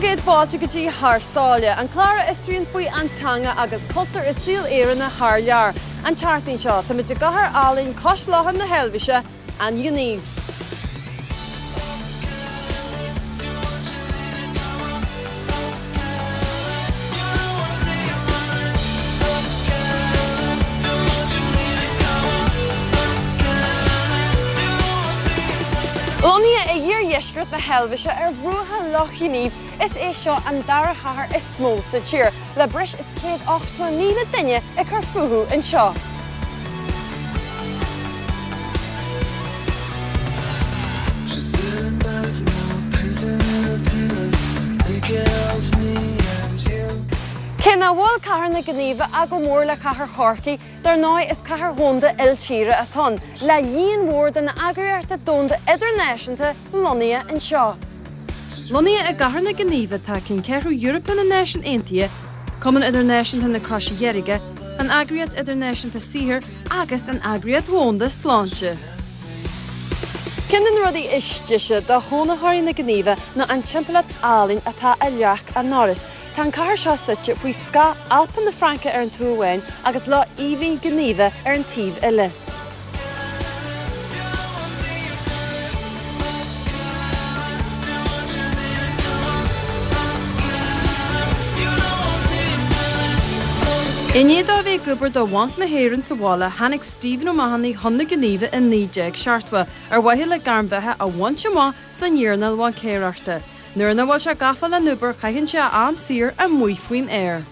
Bhur gcéad fáilte go dtí Thar Sáile, an clár a fhiosraíonn faoi an teanga agus cultúr i saol Éireannach thar lear. An tseachtain seo, táimid i gcathair álainn cois locha na hEilvéise, an Ghinéiv. Lonnaithe i iardheisceart na hEilvéise ar bhruacha Loch Ghinéiv, is é seo an dara chathair is mó sa tír, le breis is 180,000 duine ag cur fúthu anseo. Cé nach bhfuil cathair na Ginéive ach chomh mór le cathair Chorcaí, dar ndóigh is cathair dhomhanda iltíre atá ann, le líon mhór de na eagraíochtaí domhanda idirnáisiúnta lonnaithe anseo. Lonnaithe i gcathair na Ginéive tá Ceanncheathrú Eorpach na Náisiún Aontaithe, Cumann Idirnáisiúnta na Croise Deirge, an Eagraíocht Idirnáisiúnta Saothair agus an Eagraíocht Dhomhanda Sláinte. Ceann de na rudaí is deise do chónaitheoirí na Ginéive ná an timpeallacht álainn atá i leac a ndoras. Tá an cathair seo suite faoi scáth Alpa na Fraince ar an taobh amháin agus Loch aoibhinn Ginéive ar an taobh eile. I ndiaidh dó a bheith ag obair do Bhanc na hÉireann sa bhaile, tháinig Stephen Ó Mathúna chun na Ginéive i 1970 ar mhaithe le gairm bheatha a bhaint amach san earnáil bhaincéireachta. Nuair nach bhfuil sé gafa lena obair, caitheann sé a am saor amuigh faoin aer.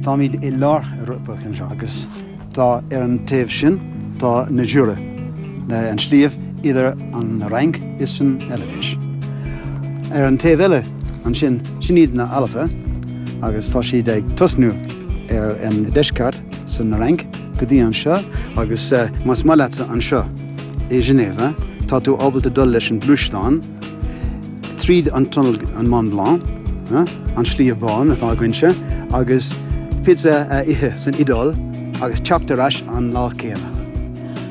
Táimid i lár Eorpach anseo agus tá ar an taobh sin tá na Jura, an sliabh idir an Fhrainc is an Eilvéis. Ar an taobh eile ansin, sin iad na Alpa agus tá siad ag tosnú ar an deisceart san Fhrainc go dtí anseo agus más maith leatsa anseo i Geneva tá tú ábalta dul leis an gluaisteán tríd an tunnel an Mont Blanc, an Sliabh Bán atá againse, agus pizza a ithe san Iodáil agus teacht ar ais an lá céanna.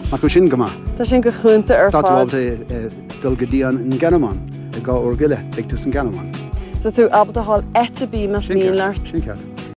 Nach bhfuil sin go maith? Tá sin go hiontach ar fad. Tá tú ábalta dul go dtí an Ghearmáin i 2 uair go leith, beidh tú san Ghearmáin. So tú ábalta dhul áit ar bith más mian leat. Sin ceart.